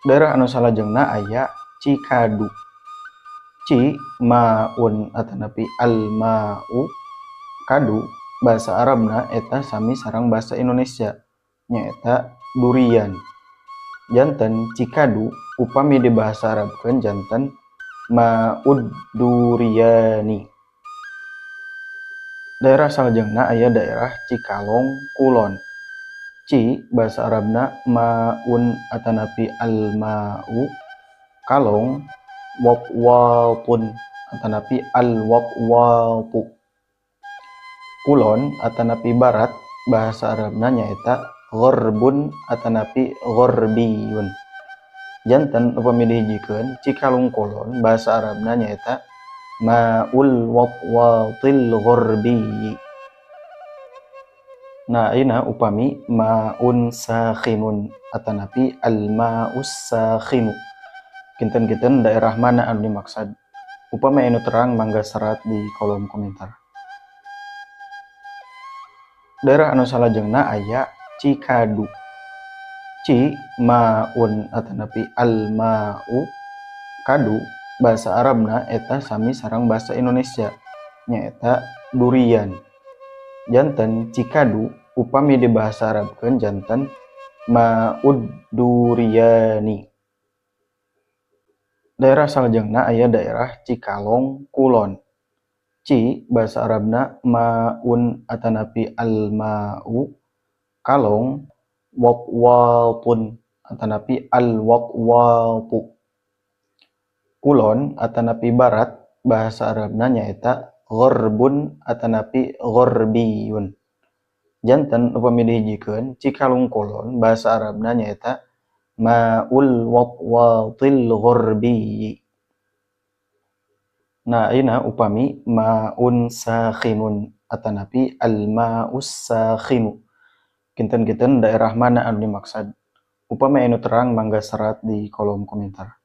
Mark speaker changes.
Speaker 1: Daerah anu salajengna aya Cikadu. Ci maun atanapi al-ma'u, kadu bahasa Arabna eta sami sareng bahasa Indonesia nyaeta durian. Janten Cikadu upami dibahasa Arabkeun janten ma'ud duriani. Daerah salajengna aya daerah Cikalong Kulon. Ci bahasa Arabna maun atanapi al-ma'u, kalong watwatun atanapi al-watwatu. Kulon atanapi barat bahasa Arabna nyaeta ghorbun atanapi ghorbiyun. Janten upami dihijikeun Cikalong Kulon bahasa Arabna nyaeta ma'ul watwatil ghorbiyi. Nah, ayeuna upami ma'un sakhinun atanapi al-ma'us sakhinu. Kinten-kinten daerah mana anu dimaksad? Upami anu terang mangga serat di kolom komentar. Daerah anu salajengna aya Cikadu. Ci maun atanapi al-ma'u, kadu bahasa Arabna eta sami sareng bahasa Indonesia nyaeta durian. Janten Cikadu upami dibahasa Arabkeun janten ma'ud duriani. Daerah salajengna aya daerah Cikalong Kulon. Ci bahasa Arabna maun atanapi al-ma'u, kalong watwatun atanapi al-watwatu. Kulon atanapi barat bahasa Arabna nyaeta ghorbun atanapi ghorbiyun. Janten upami dihijikeun Cikalong Kulon bahasa Arabna nyaeta ma'ul watwatil ghorbiyi. Nah, ayeuna upami ma'un sakhinun atanapi al-ma'us sakhinu. Kinten-kinten daerah mana anu dimaksad? Upami anu terang mangga serat di kolom komentar.